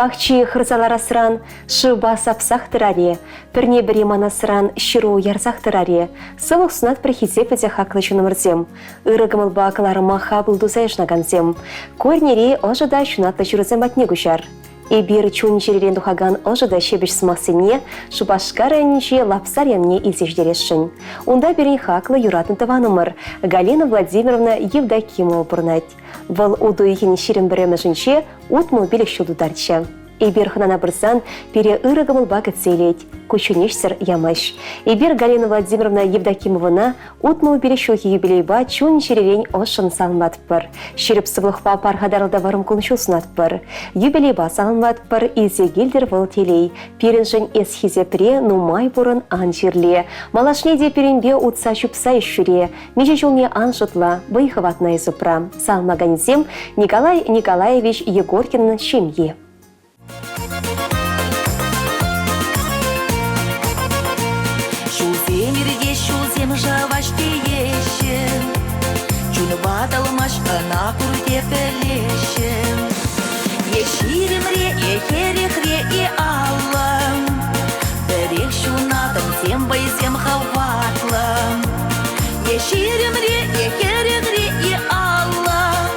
Пахчи хӑрса ларасран шывпа сапсах тӑрар-и, пӗрне-пӗри манасран ҫыру ярсах тӑрар-и, сывлӑх сунатпӑр хисеплӗ те хаклӑ чунӑмӑрсем, ырӑ кӑмӑлпа кӑларӑма хапӑл туса йышӑнакансем. Ку эрнери ӑшӑ та ҫунатлӑ ҫырусем патне куҫар. Эпир чун-чӗререн тухакан ӑшӑ та ҫепӗҫ сӑмахсене Шупашкар районӗнчи Лапсар ялне илсе ҫитересшӗн. Унта пирӗн хаклӑ юратнӑ тӑванӑмӑр Галина Владимировна Евдокимова пурӑнать. Вӑл утӑ уйӑхӗн 21-мӗшӗнче 65 ҫул тутарчӗ. Эпир хӑнана пырсан пире ырӑ кӑмӑлпа кӗтсе илет, куҫҫульнеҫсӗр ямасть. Эпир Галина Владимировна Евдокимовӑна 65 ҫулхи юбилейпа чун-чӗререн ӑшшӑн саламлатпӑр. Ҫирӗп сывлӑхпа пархатарлӑ та вӑрӑм кун-ҫул сунатпӑр. Юбилейпа саламлатпӑр, илсе килтӗр вӑл телей. Пирӗншӗн эс хисепре нумай пурӑн ан чирле. Малашне те пирӗнпе утса-чупса ӗҫ ҫӳре. Миҫе ҫулне ан шутла, вӑй-хӑватна эс упра. Саламлаканӗсем Николай Николаевич Егоркинӑн ҫемйи. Ҫулсем иртеҫ, ҫулсем шаваҫ тееҫҫӗ. Чунпа тӑлмач ӑна пурте пӗлеҫҫӗ. Е ҫирӗмре, е хӗрӗхре, е 50. Пӗрех ҫунатӑмсем, вӑйсем хӑватлӑ. Е ҫирӗмре, е хӗрӗхре, е 50.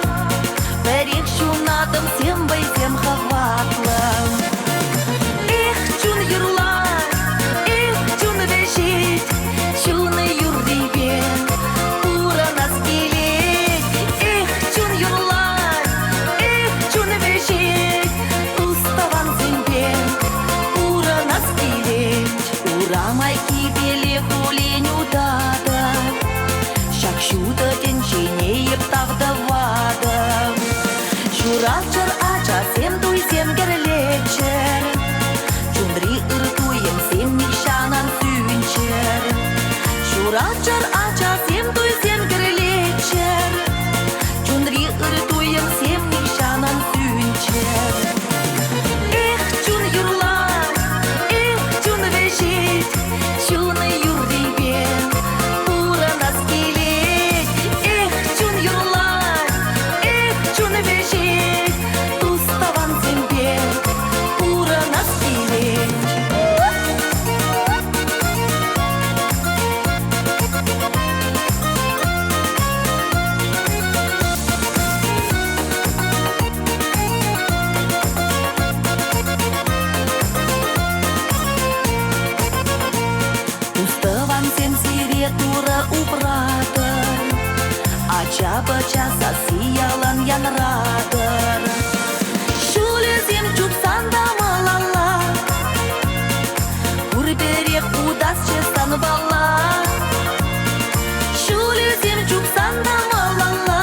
Пӗрех ҫунатӑмсем, вӑйсем хӑватлӑ. Эх, чун юрлать, эх, чун вӗҫет, чун юррипе пурӑнас килет. Эх, чун юрлать, эх, чун вӗҫет, тус-тӑвансемпе пурӑнас килет. Урам айккипеле хуллен утатӑп, Ҫак ҫутӑ тӗнчене эп тав тӑватӑп. Ҫуралччӑр ачасем, туйсем кӗрлеччӗр, Чунри ыр туйӑмсем нихҫан ан сӳнччӗр. Ҫуралччӑр ачасем, туйсем кӗрлеччӗр, Чунри ыр туйӑмсем нихҫан ан сӳнччӗр. Эх, чун юрлать, эх, чун вӗҫет, чун юррипе пурӑнас килет. Эх, чун юрлать, эх, чун вӗҫет, тус-тӑвансемпе пурӑнас килет. Тус-тӑвансем сире Турӑ упратӑр, Ача-пӑча сасси ялан янратӑр. Ҫулӗсем чупсан та малалла, Пурпӗрех утасчӗ санпала. Ҫулӗсем чупсан та малалла,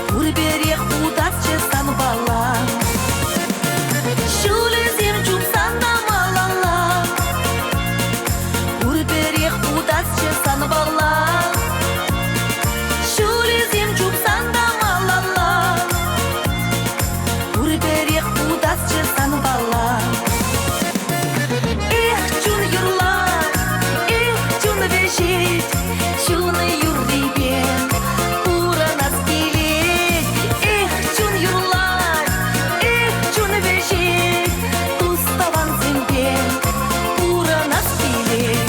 Пурпӗрех утасчӗ санпала. Ҫулӗсем чупсан та малалла, Пурпӗрех утасчӗ санпала. Ҫулӗсем чупсан та малалла, Пурпӗрех утасчӗ санпала. Эх, чун юрлать, эх, чун вӗҫет, чун юррипе пурӑнас килет. Эх, чун юрлать, эх, чун вӗҫет, тус-тӑвансемпе пурӑнас килет.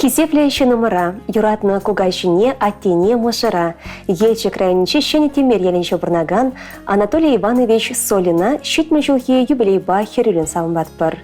Хисеплӗ ҫыннӑмӑра, юратнӑ кукаҫине, аттене, мӑшӑра, Елчӗк районӗнчи Ҫӗнӗ Тӗмер ялӗнче пурӑнакан Анатолий Иванович Солина 70 ҫулхи юбилейпа хӗрӳллӗн саламлатпӑр.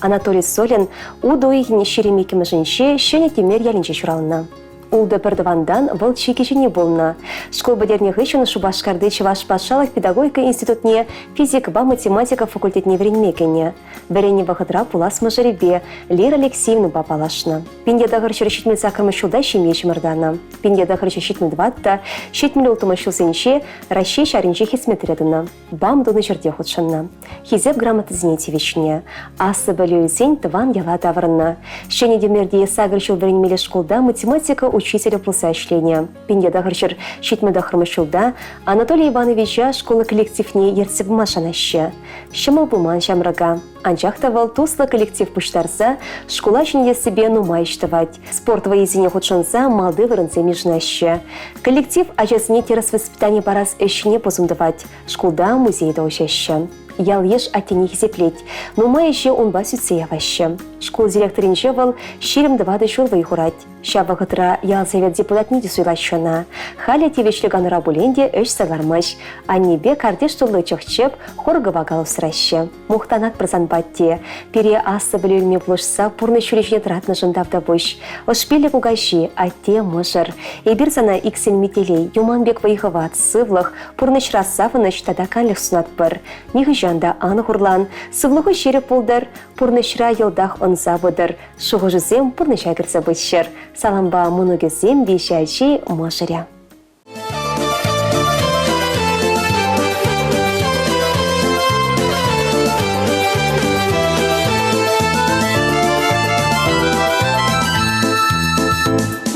Анатолий Солин утӑ уйӑхӗн 22-мӗшӗнче Ҫӗнӗ Тӗмер ялӗнче ҫуралнӑ. Ултӑ пӗртӑвантан вӑл чи кӗҫӗнни пулнӑ. Шкул пӗтернӗ хыҫҫӑн Шупашкарти Чӑваш патшалӑх педагогика институтне физикӑпа математика факультетне вӗренме кӗнӗ. Вӗреннӗ вӑхӑтра пулас мӑшӑрӗпе Лера Алексеевнӑпа паллашнӑ. 1978 ҫулта ҫемье чӑмӑртанӑ. 1974 76 ҫулсенче Раҫҫей ҫарӗнче хӗсметре тӑнӑ. БАМ тунӑ ҫӗрте хутшӑннӑ. Хисеп грамотисене тивӗҫнӗ. Аслӑ пӗлӳ илсен тӑван яла таврӑннӑ. Ҫӗнӗ Тӗмерти сакӑр ҫул вӗренмелли шкулта математика учителӗ. учителӗ пулса ӗҫленӗ. 1979 ҫулта Анатолий Ивановича шкул коллективне ертсе пыма шанаҫҫӗ. Ҫӑмӑл пулман ҫамрӑка. Анчах та вӑл туслӑ коллектив пуҫтарса шкула ҫӗнетессипе нумай ӗҫ тӑвать. Спорт вӑййисене хутшӑнса малти вырӑнсем йышӑнаҫҫӗ. Коллектив ачасене тӗрӗс воспитани парас ӗҫне пусӑм тӑвать. Шкулта музей та уҫаҫҫӗ. Ял-йыш аттене хисеплет. Нумай ӗҫе унпа сӳтсе яваҫҫӗ. Шкул директорӗнче вӑл 24 ҫул вӑй хурать. Ҫав вӑхӑтра ял совет депутатне те суйлаҫҫӗ ӑна. Халӗ тивӗҫлӗ канура пулин те ӗҫсӗр лармасть. Аннепе картиш тулли чӑх-чӗп, хур-кӑвакал усраҫҫӗ. Мухтанатпӑр санпа, атте. Пире аслӑ пӗлӳ илме пулӑшса пурнӑҫ ҫулӗ ҫине тӑратнӑшӑн тавтапуҫ. Ӑшпиллӗ кукаҫи, атте, мӑшӑр. Эпир сана иксӗлми телей, юман пек вӑй-хӑват, сывлӑх, пурнӑҫра савӑнӑҫ тата канлӗх сунатпӑр. Нихӑҫан та ан хурлан, сывлӑху ҫирӗп пултӑр, пурнӑҫра йӑлтах ӑнса пытӑр, шухӑшӗсем пурнӑҫа кӗрсе пыччӑр. Салампа мӑнукӗсем, виҫӗ ачи, мӑшӑрӗ.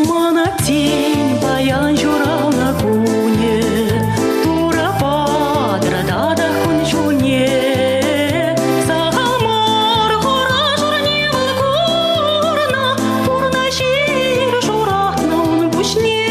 Мана тен паян ҫуралнӑ кунӗ Турӑ патӑр татах кун-ҫулне. Сахал мар хура-шурне вӑл курнӑ, Пурнӑҫ ир шуратнӑ ун пуҫне.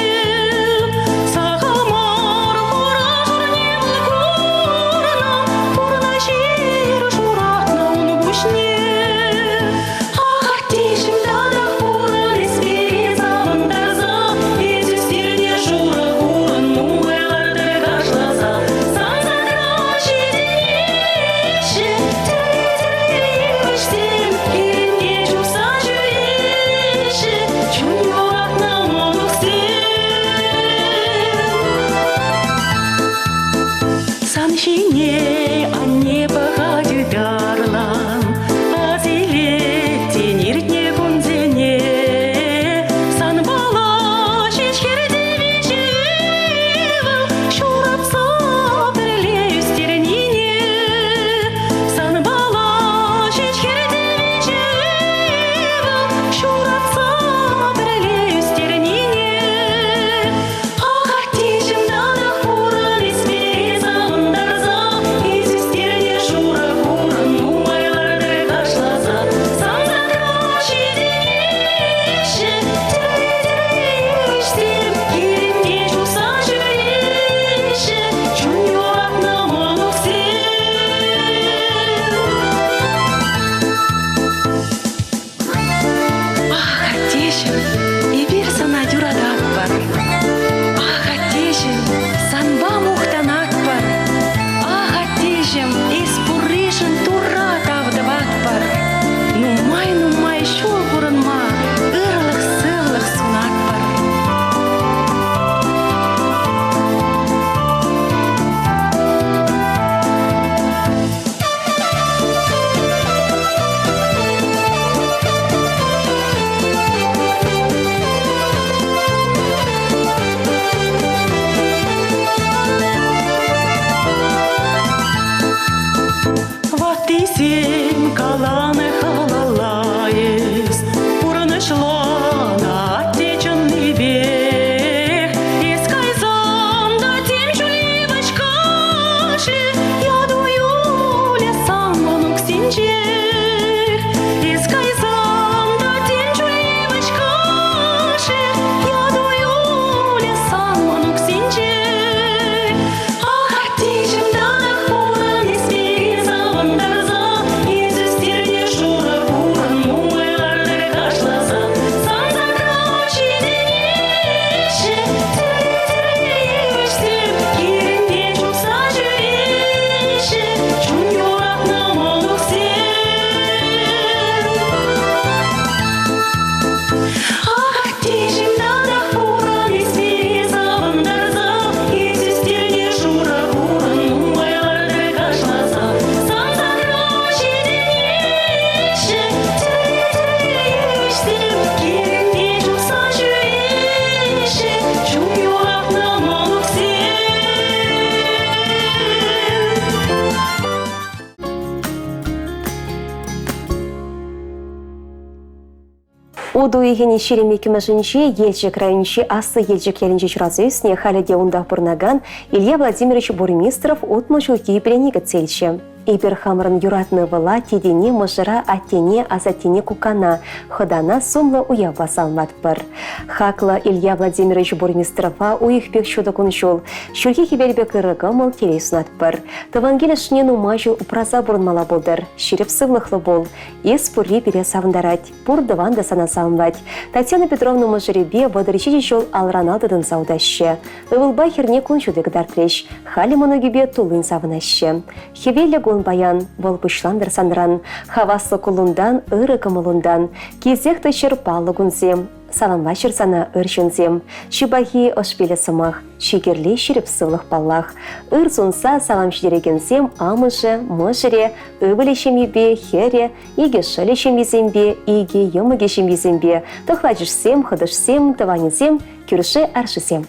Утӑ уйӑхӗн 22-мӗшӗнче Елчӗк районӗнчи Аслӑ Елчӗк ялӗнче ҫуралса ӳснӗ, халӗ те унтах пурӑнакан Илья Владимирович Бурмистров 60 ҫулхи юбилейне кӗтсе илчӗ. Эпир хамӑрӑн юратнӑ ывӑла, тетене, мӑшӑра, аттене, асаттене, куккана, хӑтана сумлӑ уявпа саламлатпӑр. Хаклӑ Илья Владимирович Бурмистрова уйӑх пек ҫутӑ кун-ҫул, ҫурхи хӗвел пек ырӑ кӑмӑл, телей сунатпӑр. Тӑван кил ӑшне нумай ҫул упраса пурӑнмалла пултӑр, ҫирӗп сывлӑхлӑ пул. Эс пурри пире савӑнтарать, пур тӑван та сана саламлать. Татьяна Петровна мӑшӑрӗпе 37 ҫул алран ал тытӑнса утаҫҫӗ. Ывӑлпа хӗрне кун ҫути кӑтартрӗҫ. Халӗ мӑнукӗпе туллин савӑнаҫҫӗ. Хӗвеллӗ кун паян, вӑл пуҫлантӑр санран. Хаваслӑ куллунтан, ырӑ кӑмӑлунтан. Килсех тӑччӑр паллӑ кунсем. Саламлаҫҫӗр сана ыр ҫынсем. Чи пахи ӑш-пиллӗ сӑмах, чи кирли ҫирӗп сывлӑх паллах. Ыр сунса салам ҫитерекенсем амӑшӗ, мӑшӑрӗ, ывӑлӗ ҫемйипе, хӗрӗ, икӗ шӑлӗ ҫемйисемпе, икӗ йӑмӑкӗ ҫемйисемпе, тӑхлачӑшсем, хӑтӑшсем, тӑванӗсем, кӳршӗ-аршисем.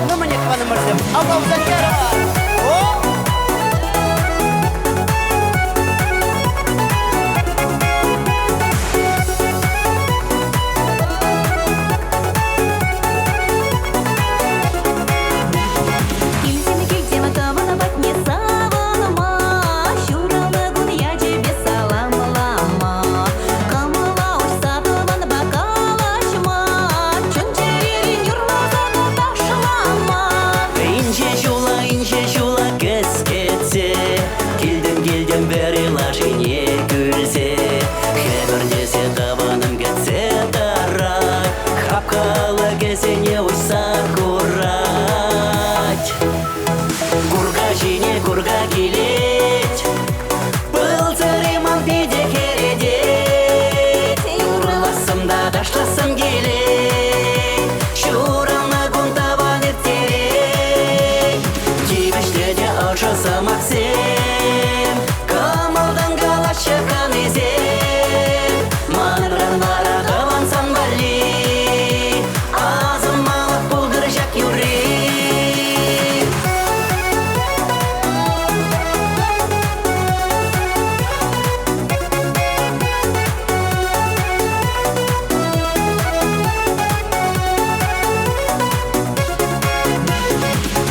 Ну, мӗне тӑванӑмӑрсем, алла ярӑр! О! Килсем, килсем тӑван патне савӑнма, ҫуралнӑ кун ячӗпе саламлама, кӑмӑла уҫса тӑванпа калаҫма, чун-чӗререн юрласа та ташлама. Инҫе ҫула, инҫе ҫула кӗскетсе килтӗм, килтӗм вӗри лашине кӳлсе. Хӗпӗртесе тӑванӑм кӗтсе тӑрать, хапха алӑкӗсене уҫса хурать. Курка ҫине курка килет, пыл сӑри ман питӗ хӗретет. Юрлассӑм та ташлассӑм килет, ҫуралнӑ кун тӑван ирттерет. Тивӗҫлӗ те ӑшӑ сӑмахсем, кӑмӑлтан калаҫҫӗ хӑнисем. Манран вара тӑван сан валли асӑнмалӑх пултӑр ҫак юрри.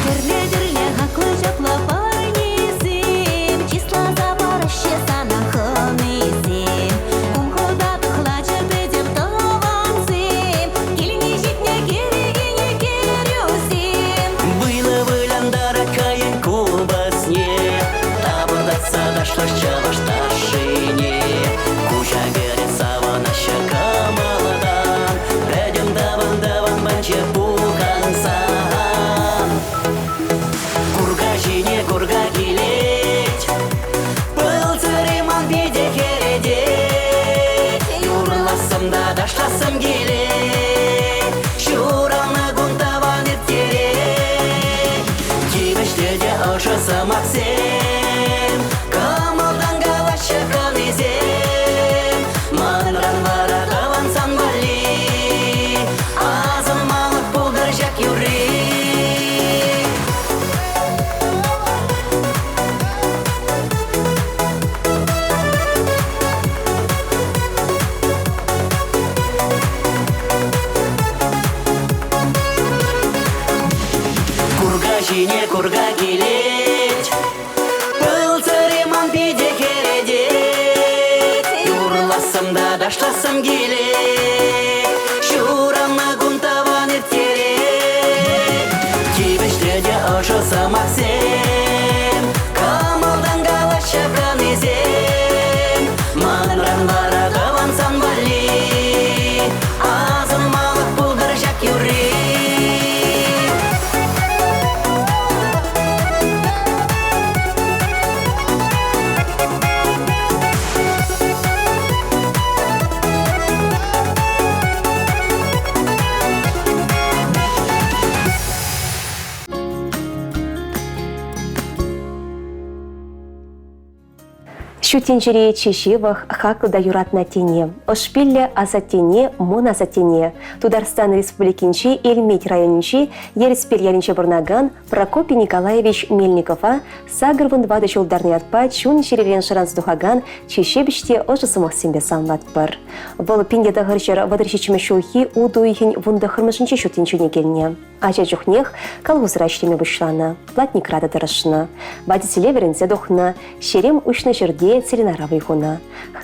Тӗрлӗ-тӗрлӗ хаклӑ ҫапла парнесем чысласа параҫҫӗ сана хӑнисем. Кум-хӑта тӑхлачӑ пӗтӗм тӑвансем, килне ҫитнӗ кӗрекене кӗрӳсем. Вылӑ вылянтарать хӑйӗн купӑсне, тапӑртатса ташлать чӑваш ташшине. Куҫа кӗрет савӑнаҫҫӗ кӑмӑлтан, пӗтӗм тӑван-тӑван панчӗ пухӑнсан. Курка ҫине курка килет, пыл сӑри ман питӗ хӗретет. Юрлассӑм та ташлассӑм килет, ҫуралнӑ кун тӑван ирттерет. Тивӗҫлӗ те ӑшӑ сӑмахсем, кӑмӑлтан калаҫҫӗ хӑнисем. Манран вара тӑван сан валли асӑнмалӑх пултӑр ҫак юрри. Курка ҫине курка килет, пыл сӑри ман питӗ хӗретет. Юрлассӑм та ташлассӑм килет, ҫуралнӑ кун тӑван ирттерет. Тивӗҫлӗ те ӑшӑ сӑмахсем, кӑмӑлтан калаҫҫӗ хӑнисем. Манран вара тӑван сан валли асӑнмалӑх пултӑр ҫак юрри. Ҫут тӗнчере чи ҫывӑх, хаклӑ та юратнӑ аттене, ӑшпиллӗ асаттене, мӑн асаттене, Тутарстан Республикинчи Элмет районӗнчи Ерӗспел ялӗнче пурӑнакан Прокопий Николаевич Мельникова 84 ҫул тарнӑ ятпа чун-чӗререн шӑранса тухакан чи ҫепӗҫ те ӑшӑ сӑмахсемпе саламлатпӑр. Вӑл 1937 ҫулхи утӑ уйӑхӗн 19-мӗшӗнче ҫут тӗнчене килнӗ. Ача чухнех колхозра ӗҫлеме пуҫланӑ, платникра та тӑрӑшнӑ. Водителе вӗренсе тухнӑ, ҫерем уҫнӑ ҫӗрте целинара вӑй хунӑ.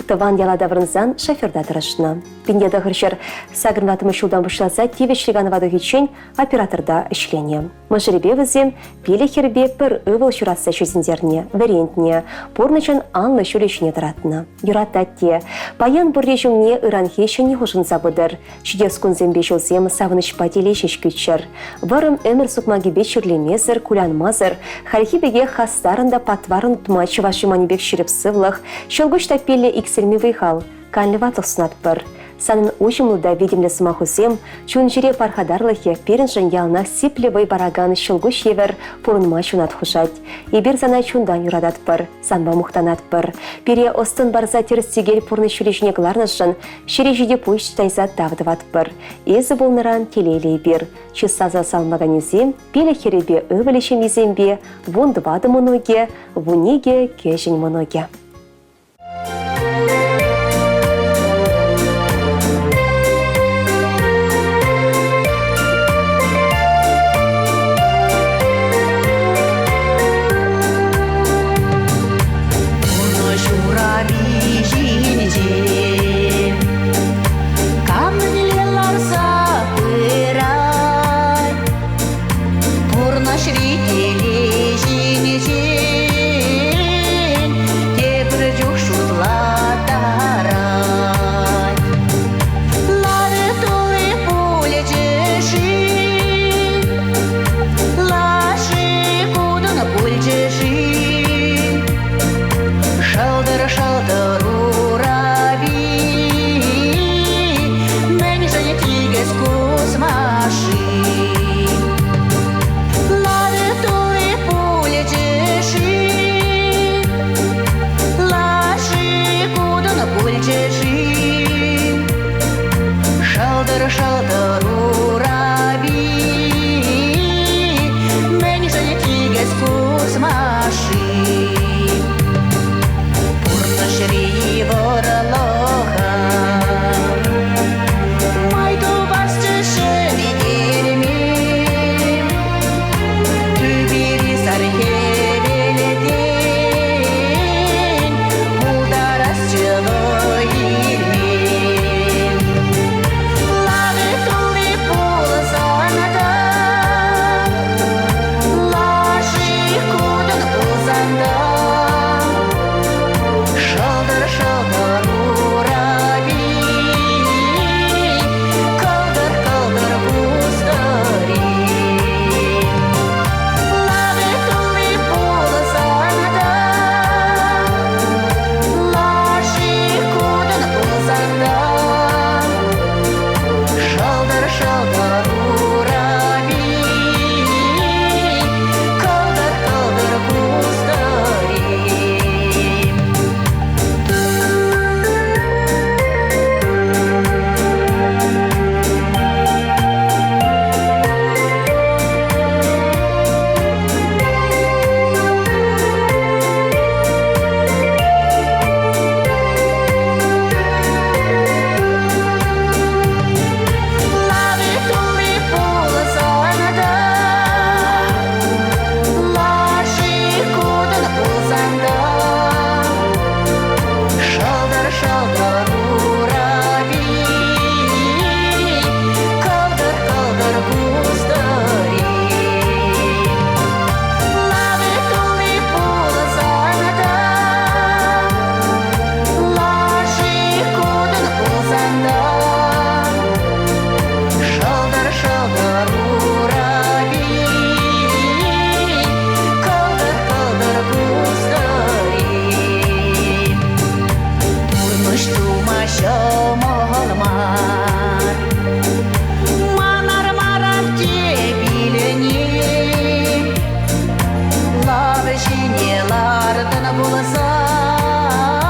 Тӑван яла таврӑнсан шоферта тӑрӑшнӑ. 1984 ҫултан пуҫласа тивӗҫлӗ канӑва тухиччен операторта ӗҫленӗ. Мӑшӑрӗпе вӗсем пилӗк хӗрпе пӗр ывӑл ҫуратса ҫитӗнтернӗ, вӗрентнӗ, пурнӑҫӑн анлӑ ҫулӗ ҫине тӑратнӑ. Юратать те. Паян пурри ҫумне ыранхи ҫӗнни хушӑнса пытӑр. Ҫитес кунсемпе ҫулсем савӑнӑҫпа телей ҫеҫ кӳччӗр. Вӑрӑм ӗмӗр сукмакӗпе чирлемесӗр, кулянмасӑр, хальхи пекех хастарӑн та патварӑн утма чӑваш юманӗ пек ҫирӗп сывлӑх, ҫӑлкуҫ таппиллӗ иксӗлми вӑй-хал, канлӗ ватлӑх сунатпӑр. Санӑн уҫӑмлӑ та витӗмлӗ сӑмахусем, чун-чӗре пархатарлӑхӗ пирӗншӗн яланах сиплӗ вӑй паракан ҫӑлкуҫ евӗр пурӑнма ҫунат хушать. Эпир сана чунтан юрататпӑр, санпа мухтанатпӑр. Пире ӑс-тӑн парса тӗрӗс-тӗкел пурнӑҫ ҫулӗ ҫине кӑларнӑшӑн ҫӗре ҫити пуҫ тайса тав тӑватпӑр. Эсӗ пулнӑран телейлӗ эпир. Чысласа салмаканӗсем пилӗк хӗрӗпе ывӑлӗ ҫемйисемпе 14 мӑнукӗ, 12 кӗҫӗн мӑнукӗ. Пурнӑҫ урапи ҫинче кам мӗнле ларса пырать, пурнӑҫри телей ҫинчен тепӗр чух шутлаттарать. Лавӗ тулли пулчӗ-ши, лаши кутӑн пулчӗ-ши? Шалтӑр-шалтӑр урапи, мӗншӗн тикӗс кусма-ши? Лавӗ тулли пулчӗ-ши, лаши кутӑн пулчӗ-ши? Шалтӑр-шалтӑр урапи, мӗншӗн тикӗс кусма-ши? Пурнӑҫри йывӑрлӑха май тупасчӗ ҫӗнтерме. Тӳпери сар хӗвелтен пултарасчӗ вӑй илме. Лавӗ тулли пулсан та, лаши кутӑн пулсан та, шӑлтӑр-шӑлтӑр урапи, кӑлтӑр-кӑлтӑр кустӑри. Лавӗ тулли пулсан та, лаши кутӑн пулсан та, шӑлтӑр-шӑлтӑр урапи, кӑлтӑр-кӑлтӑр кустӑри. Лавӗ тулли пулсан та, лаши кутӑн пулсан та, шӑлтӑр-шӑлтӑр урапи, кӑлтӑр-кӑлтӑр кустӑри. Лавӗ тулли пулсан та, лаши кутӑн пулсан та, шӑлтӑр-шӑлтӑр урапи, кӑлтӑр-кӑлтӑр кустӑри. Пурнӑҫ тума ҫӑмӑл мар, манар марах те пилӗне. Лав ҫине лартӑн пулсан,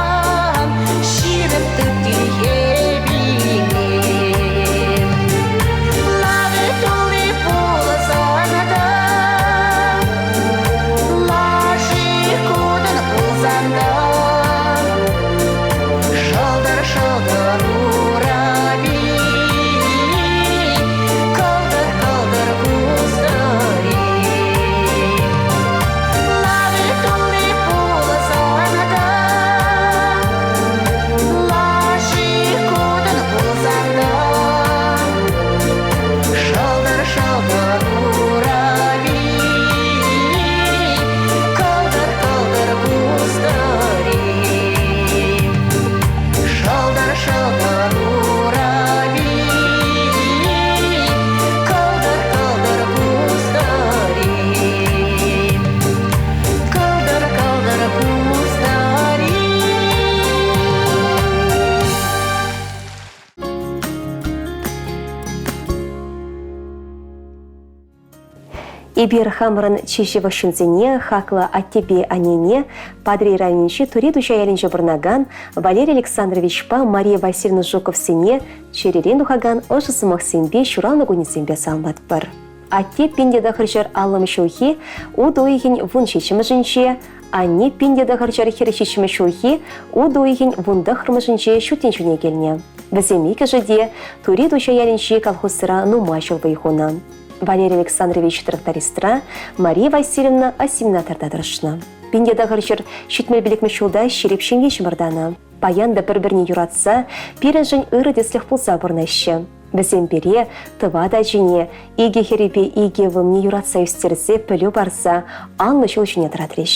Эпир хамӑрӑн чи ҫывӑх ҫынсене, хаклӑ аттепе аннене, Патӑрьел районӗнчи Тури Туҫа ялӗнче пурӑнакан Валерий Александровичпа Мария Васильевна Жуковсене чӗререн тухакан ӑшӑ сӑмахсемпе ҫуралнӑ кунӗсемпе саламлатпӑр. Атте 1950 ҫулхи утӑ уйӑхӗн 17-мӗшӗнче, анне 1947 ҫулхи утӑ уйӑхӗн 19-мӗшӗнче ҫут тӗнчене килнӗ. Вӗсем иккӗшӗ те Тури Туҫа ялӗнчи колхозра нумай ҫул вӑй хунӑ. Валерий Александрович трактористра, Мария Васильевна осеменаторта тӑрӑшнӑ. 1975 ҫулта ҫирӗп ҫемье чӑмӑртанӑ. Паян та пӗр-пӗрне юратса пирӗншӗн ырӑ тӗслӗх пулса пурӑнаҫҫӗ. Вӗсем пире, тӑват ачине, икӗ хӗрӗпе икӗ ывӑлне юратса ӳстерсе пӗлӳ парса анлӑ ҫул ҫине тӑратрӗҫ.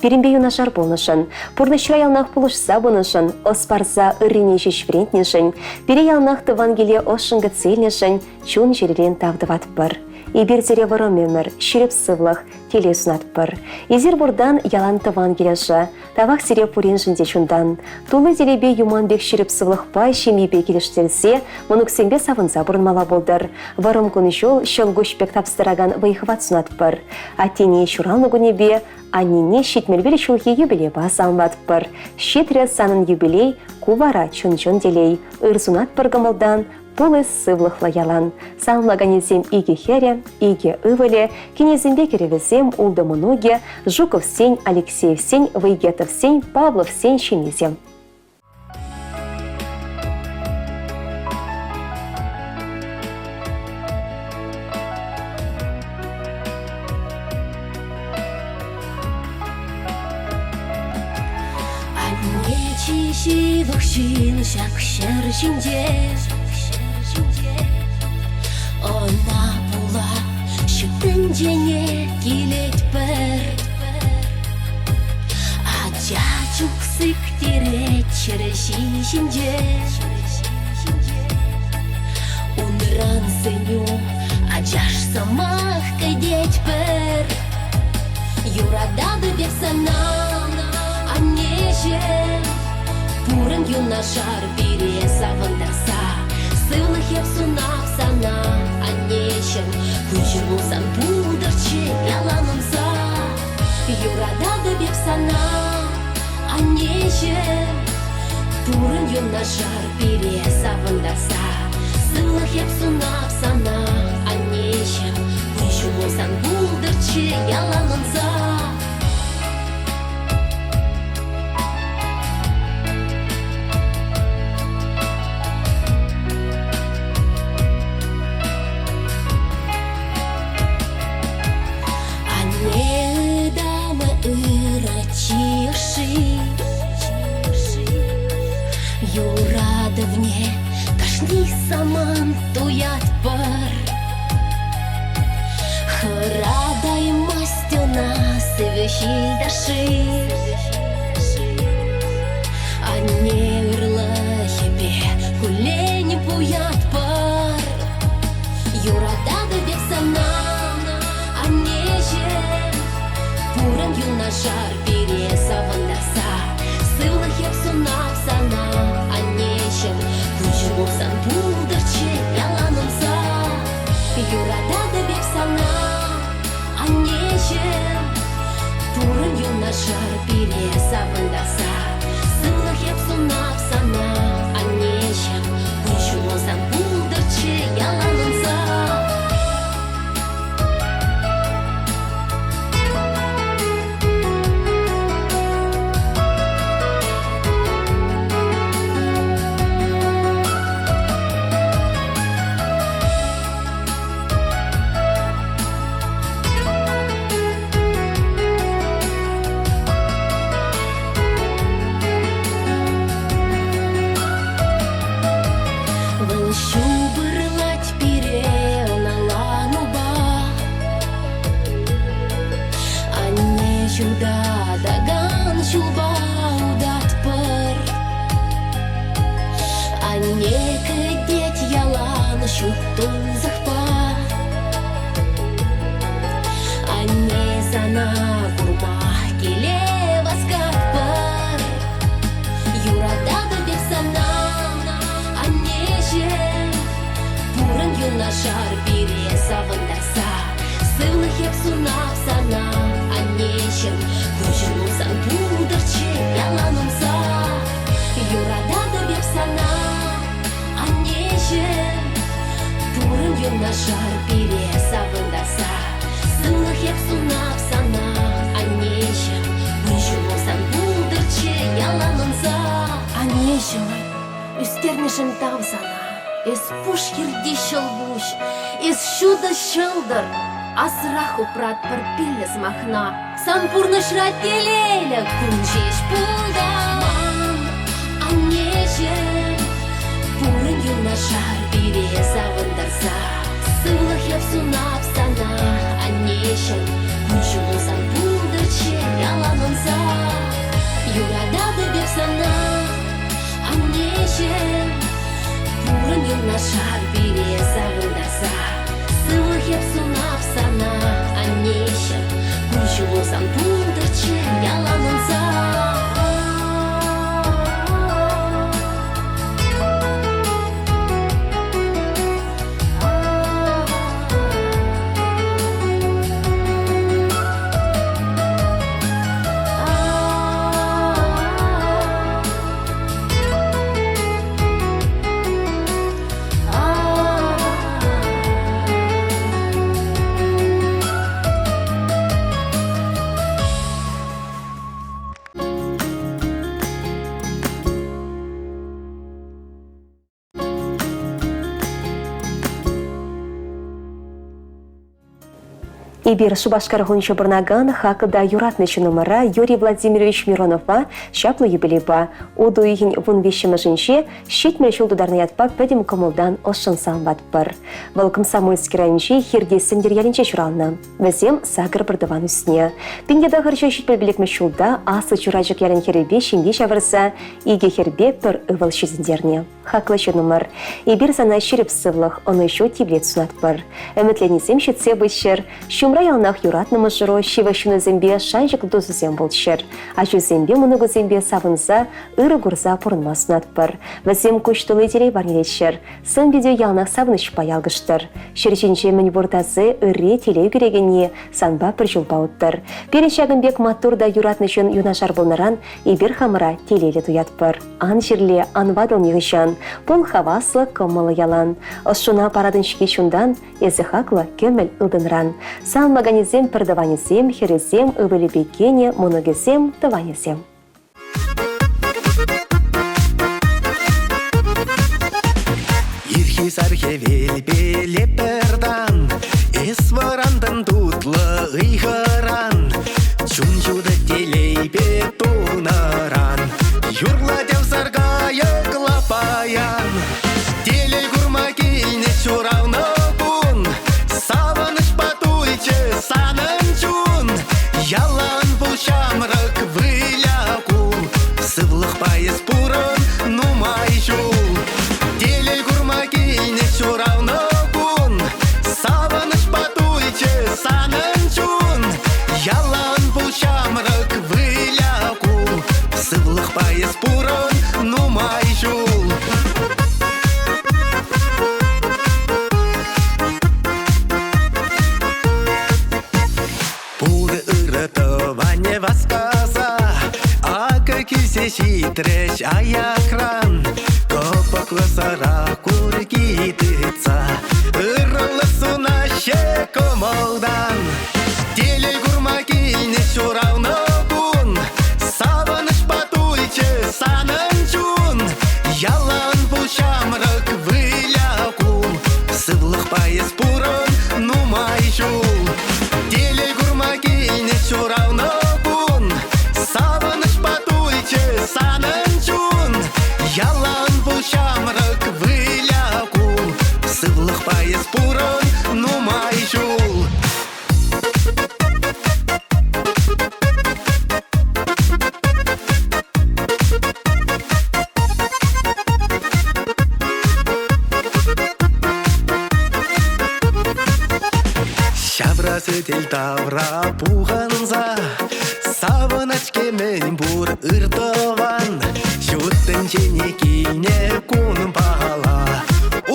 Пирӗнпе юнашар пулнӑшӑн, пурнӑҫра яланах пулӑшса пынӑшӑн, ӑс парса ыррине ҫеҫ вӗрентнӗшӗн, пире яланах тӑван киле ӑшшӑн кӗтсе илнӗшӗн чун-чӗререн тав тӑватпӑр. Эпир сире вӑрӑм ӗмӗр, ҫирӗп сывлӑх, телей сунатпӑр. Эсир пуртан ялан тӑван килӗшӗ. Тавах сире пуриншӗн те чунтан. Тулли телейпе юман пек ҫирӗп сывлӑхпа, ҫемьепе килӗштерсе, мӑнуксемпе савӑнса пурӑнмалла пултӑр. Вӑрӑм кун-ҫул ҫӑлкуҫ пек тапса тӑракан вӑй-хӑват сунатпӑр. Аттене ҫуралнӑ кунӗпе, аннене 75 ҫулхи юбилейпа саламлатпӑр. Ҫитрӗ санӑн юбилей, ку вара чӑн-чӑн телей. Ыр сунатпӑр кӑмӑлтан, Пулӑ сывлӑхлӑ ялан. Саламлаканӗсем икӗ хӗрӗ, икӗ ывӑлӗ, кинӗсемпе кӗрӗвӗсем, ултӑ мӑнукӗ, Жуковсен, Алексеевсен, Вейгетовсен, Павловсен ҫемйисем. Анне чи ҫывӑх ҫын ҫак ҫӗр ҫинче. Ӑна пула ҫут тӗнчене килетпӗр. Ача чух сиктерет ҫӗр ҫинче. Унран сӗнӳ ачаш сӑмах кӗтетпӗр. Юрататӑп эп сана, аннеҫӗм. Пурӑн юнашар пире савӑнтарса. Сывлӑх эп сунап сана, аннеҫӗм. Куҫӑм пулсан пултӑрччӗ ялан ӑнса. Юрататӑп эп сана, аннеҫӗм. Пурӑн юнашар пире савӑнтарса. Сывлӑх эп сунап сана, аннеҫӗм. Куҫу пулсан пултӑрччӗ ялан ӑнса. Анне ытамӗ ырӑ чи ӑшши. Юратӑвне кашни самант туятпӑр. Хӑратаймасть ӑна сивӗ ҫил ташши. Анне ырлӑхӗпе куллен пуятпӑр. Юрататӑп эп сана, аннеҫӗм. Пурӑн юнашар пире савӑнтарса. Сывлӑх эп сунап сана, аннеҫӗм. Куҫу пулсан пултӑрччӗ ялан ӑнса. Юрататӑп эп сана, аннеҫӗм. Пурӑн юнашар пире савӑнтарса. Сывлӑх эп сунап сана, аннеҫӗм. Куҫу пулсан пултӑрччӗ ялан ӑнса. Вӑл ҫупӑрлать пире ӑнланупа. Анне ҫутатакан ҫулпа утатпӑр. Анне кӗтет ялан ҫут тунсӑхпа. Анне сана курма киле васкатпӑр. Юрататӑп эп сана, аннеҫӗм. Пурӑн юнашар пире савӑнтарса. Сывлӑх эп сунатӑп. юнашар пире савӑнтарса. Сывлӑх эп сунап сана, аннеҫӗм, кун-ҫулу сан пултӑрччӗ ялан ӑнса. Аннеҫӗм, ӳстернӗшӗн тав сана. Эс пуш хирти ҫӑлкуҫ, эс ҫутӑ ҫӑлтӑр. Асрах упратпӑр пиллӗ сӑмахна. Сан пурнӑҫра телейлӗ кун ҫеҫ пултӑр. Аннеҫӗм, пурӑн юнашар пире савӑнтарса. Сывлӑх эп сунап сана, аннеҫӗм, кун-ҫулу сан пултӑрччӗ ялан ӑнса. Юрататӑп эп сана, аннеҫӗм, пурӑн юнашар пире савӑнтарса. Сывлӑх эп сунап сана, аннеҫӗм, кун-ҫулу сан пултӑрччӗ ялан ӑнса. Эпир Шупашкар хунче пурӑнакан хаклӑ та юратнӑ ҫыннӑмӑра Юрий Владимирович Миронова чаплӑ юбилейпа утӑ уйӑхӗн 13-мӗшӗнче 70 ҫул тутарнӑ ятпа пӗтӗм кӑмӑлтан ӑшшӑн саламлатпӑр. Вӑл Комсомольски районӗнчи Хирти Сӗнтӗр ялӗнче ҫуралнӑ. Вӗсем сакӑр пӗртӑван ӳснӗ. 1975 ҫулта Аслӑ Чурачӑк ялӗн хӗрӗпе ҫемье ҫавӑрса икӗ хӗрпе пӗр ывӑл ҫитӗнтернӗ. Хаклӑ ҫыннӑмӑр, эпир сана ҫирӗп сывлӑх, ӑнӑҫу тивлет сунатпӑр. Ӗмӗтленисем ҫитсе пыччӑр, ҫумра яланах юратнӑ мӑшӑру ҫывӑх ҫыннусемпе шанчӑклӑ тусусем пулччӑр. Ачусемпе мӑнукусемпе савӑнса, ырӑ курса пурӑнма сунатпӑр. Вӗсем куҫ тулли телей парнелеччӗр, сӑн-питӳ яланах савӑнӑҫпа ялкӑштӑр. Ҫӗр ҫинче мӗн пур таси, ырри, телей кӳрекенни санпа пӗр ҫулпа уттӑр. Пирӗн ҫакӑн пек маттур та юратнӑ ҫын юнашар пулнӑран эпир хамӑра телейлӗ туятпӑр. Ан чирле, ан ватӑл нихӑҫан, пул хаваслӑ, кӑмӑллӑ ялан. Ӑшшуна паратӑн-ҫке чунтан, эсӗ хаклӑ кӗмӗл ылтӑнран. Салмаканӗсем пӗртӑванӗсем, хӗрӗсем, ывӑлӗпе кинӗ, мӑнукӗсем, тӑванӗсем. Ирхи сар хӗвелпеле пӗртан Эс вӑрантӑн тутлӑ ыйхӑран Чун ҫутӑ телейпе тулнӑран Юрлать ав саркайӑк лапаян Телей курма килнӗ ҫуралнӑ кун Савӑнӑҫпа тулчӗ санӑн чун Ялан пул ҫамрӑк выля кул Сывлӑхпа эс пурӑн нумай ҫул Телей курма килнӗ ҫуралнӑ кун Савӑнӑҫпа тулчӗ санӑн чун Ялан пул ҫамрӑк выля кул Сывлӑхпа эс пурӑн нумай ҫул Пур ырӑ тӑванӗ васкаса Акӑ килсе ҫитрӗҫ аякран Кӑпӑклӑ сӑра курки тытса Ырӑлӑх сунаҫҫӗ кӑмӑлтан Телей курма килнӗ ҫуралнӑ кун Савӑнӑҫпа тулчӗ санӑн чун Ялан пул ҫамрӑк выля кул Сывлӑхпа эс пурӑн нумай ҫул Телей курма килнӗ ҫуралнӑ кун Савӑнӑҫпа тулчӗ санӑн чун Ялан пул ҫамрӑк выля кул Сывлӑхпа эс пурӑн нумай ҫул Ҫавра сӗтел тавра пухӑнса Савӑнать-ҫке мӗн пур ыр тӑван Ҫут тӗнчене килнӗ кунпала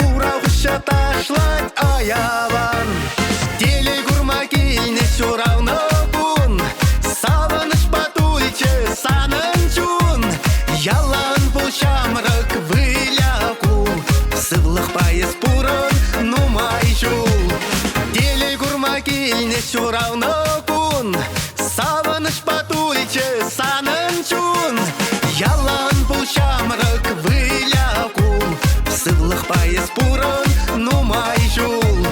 Ура хуҫа ташлать аялан Телей курма килнӗ ҫуралнӑ кун Савӑнӑҫпа тулчӗ санӑн чун Ялан пул ҫамрӑк выля кул Сывлӑхпа эс пурӑн нумай ҫул. Пирӗн ҫуралнӑ кун савӑнӑҫпа тулчӗ санӑн чун. Ялан пул ҫамрӑк, выля кул, сывлӑхпа эс пурӑн нумай ҫул.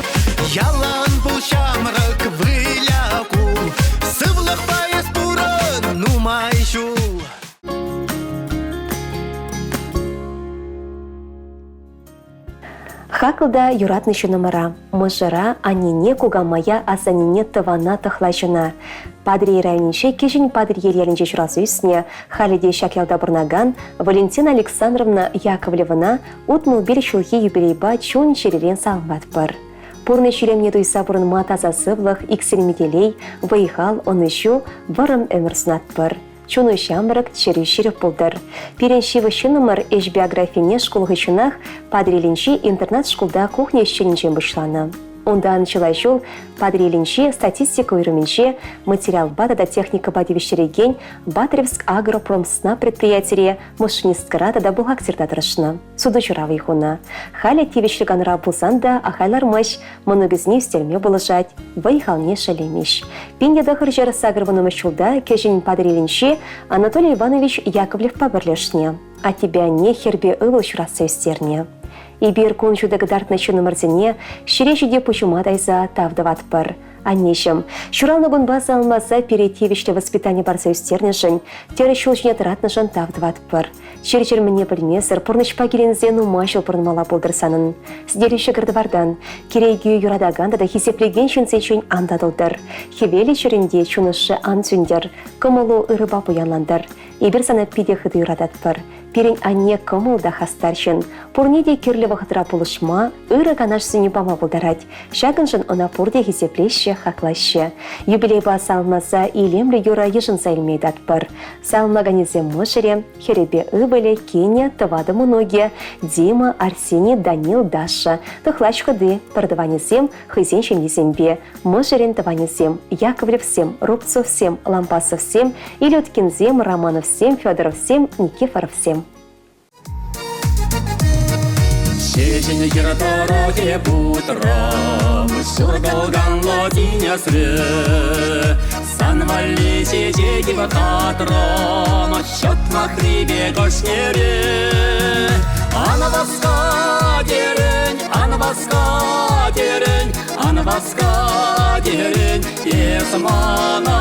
Ялан пул ҫамрӑк, выля кул, сывлӑхпа эс пурӑн нумай ҫул. Хаклӑ та юратнӑ ҫыннӑмӑра, мӑшӑра, аннене, кукамая, асаннене, тӑвана, тӑхлачӑна. Патӑрьел районӗнче Кӗҫӗн Патӑрьел ялӗнче ҫуралса ӳснӗ, халӗ те ҫак ялта пурӑнакан Валентина Александровна Яковлевӑна 61 ҫулхи юбилейпа чун-чӗререн саламлатпӑр. Пурнӑҫ илемне туйса пурӑнма таса сывлӑх, иксӗлми телей, вӑй-хал, ӑнӑҫу, вӑрӑм ӗмӗр сунатпӑр. Чуну ҫамрӑк, чӗрӳ ҫирӗп пултӑр. Пирӗн ҫывӑх ҫыннӑмӑр ӗҫ биографине шкул хыҫҫӑнах Патӑрьелӗнчи интернат-шкулта кухня ӗҫченӗнчен пуҫланӑ. Унтан чылай ҫул Патӑрьелӗнчи статистика уйрӑмӗнче материалпа тата техникӑпа тивӗҫтерекен Батыревск агропромсна предприятире машинисткӑра тата бухгалтерта тӑрӑшнӑ. Сутуҫӑра вӑй хунӑ. Халӗ тивӗҫлӗ канура пулсан та ахаль лармасть, мӑнукӗсене ӳстерме пулӑшать, вӑй-халне шеллемест. 1980 ҫулта Кӗҫӗн Патӑрьелӗнчи Анатолий Иванович Яковлевпа пӗрлешнӗ. Аттепе анне хӗрпе ывӑл ҫуратса ӳстернӗ. Эпир кун ҫути кӑтартнӑ ҫыннӑмӑрсене ҫӗре ҫити пуҫӑма тайса тав тӑватпӑр. Аннеҫӗм, ҫуралнӑ кунпа саламласа пире тивӗҫлӗ воспитани парса ӳстернӗшӗн, тӗрӗс ҫул ҫине тӑратнӑшӑн тав тӑватпӑр. Чир-чӗр мӗнне пӗлмесӗр пурнӑҫпа киленсе нумай ҫул пурӑнмалла пултӑр санӑн. Сӗтеле ҫӑкӑр-тӑвартан, кирекӳ юратакан тата хисеплекен ҫынсенчен ан татӑлтӑр. Хӗвелӗ чӗрӗнте чун ӑшши ан сӳнтӗр, кӑмӑлу ырӑпа пуянлантӑр. Эпир сана питӗ хытӑ юрататпӑр. Пирӗн анне кӑмӑл та хастар ҫын. Пурне те кирлӗ вӑхӑтра пулӑшма, ырӑ канашсене пама пултарать. Ҫакӑншӑн ӑна пурте хисеплеҫҫӗ, хаклаҫҫӗ. Юбилейпа саламласа илемлӗ юрӑ йышӑнса илме ыйтатпӑр. Саламлаканӗсем мӑшӑрӗ, хӗрӗпе ывӑлӗ, кинӗ, тӑватӑ мӑнукӗ, Дима, Арсений, Данил, Даша, тӑхлач хӑти, пӗртӑванӗсем хӑйсен ҫемйисемпе, мӑшӑрӗн тӑванӗсем, Яковлевсем, Рубцовсем, Лампасовсем, Илюткинсем, Романовсем, Федоровсем, Никифоровсем. Ҫеҫен хӗр тӑрӑхӗ путрӑм, ҫуртӑлканлӑ тинӗсре. Сан валли чечек татрӑм, ҫӑтмахри пек ӑшнере. Ан васка терӗн, ан васка терӗн, ан васка терӗн эс мана.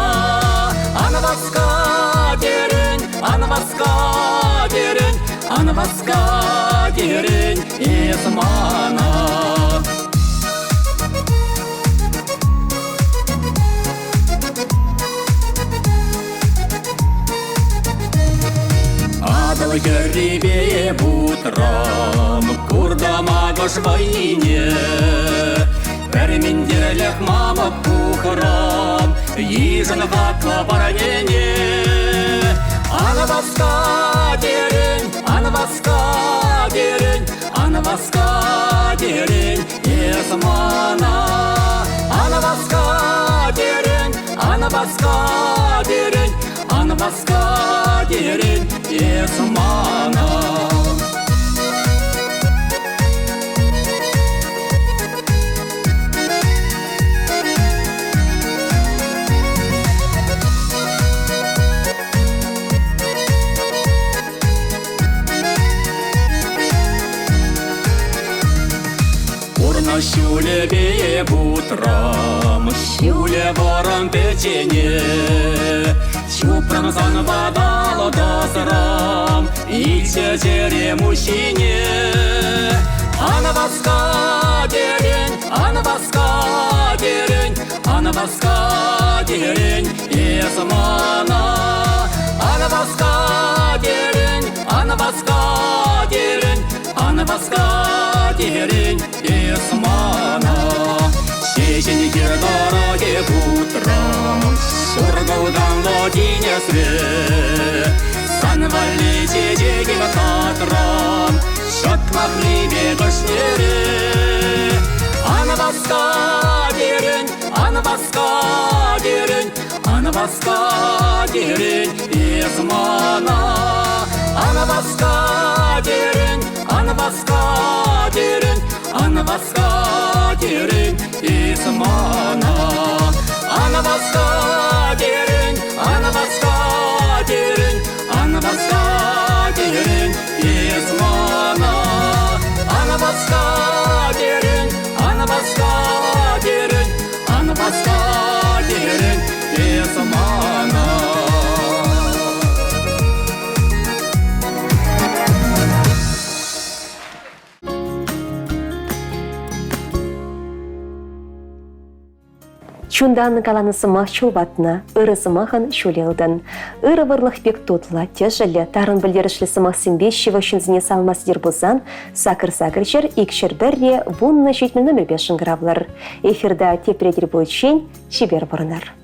Ан васка терӗн, ан васка терӗн, ан васка терӗн эс мана. Атӑл хӗррипе путрӑм, куртӑм акӑш вӑйне. Пӗр минтерлӗх мамӑк пухрӑм, йышӑн хаклӑ парнене. Ан васка терӗн, ан васка терӗн, ан васка терӗн эс мана. Ан васка терӗн, ан васка терӗн, ан васка терӗн эс мана. Пурнӑҫ ҫулӗпе путрӑм, ҫулӗ вӑрӑм пӗччене. Чупрӑм санпа тӑсрӑм, илчӗ чӗрем уҫҫине. Ан васка терӗн, ан васка терӗн, ан васка терӗн эс мана. Ан васка терӗн, ан васка терӗн, ан васка терӗн эс мана. Ҫеҫен хир тӑрӑхӗ путрӑм, ҫуркӑлтанлӑ тинӗсре. Сан валли чечеке татрӑм, ҫӑтмахри пек ӑшнере. Ан васка терӗн, ан васка терӗн, ан васка терӗн эс мана. Ан васка терӗн, ан васка терӗн, ан васка терӗн эс мана. васка терӗн, ан васка терӗн, ан васка терӗн, эс мана. Ан васка терӗн, ан васка терӗн, ан васка терӗн, эс мана. Чунтан каланӑ сӑмах чул ватнӑ, ырӑ сӑмахӑн ҫулӗ ылтӑн. Ырӑ вӑрлӑх пек тутлӑ, тӗшӗллӗ, тарӑн пӗлтерӗшлӗ сӑмахсемпе ҫывӑх ҫынсене салма сӗтер пулсан сакӑр сакӑр ҫӗр икҫӗр пӗрре 10 70 номерпе шӑнкӑравлӑр. Эфирта тепре тӗл пуличчен чипер пурӑнӑр.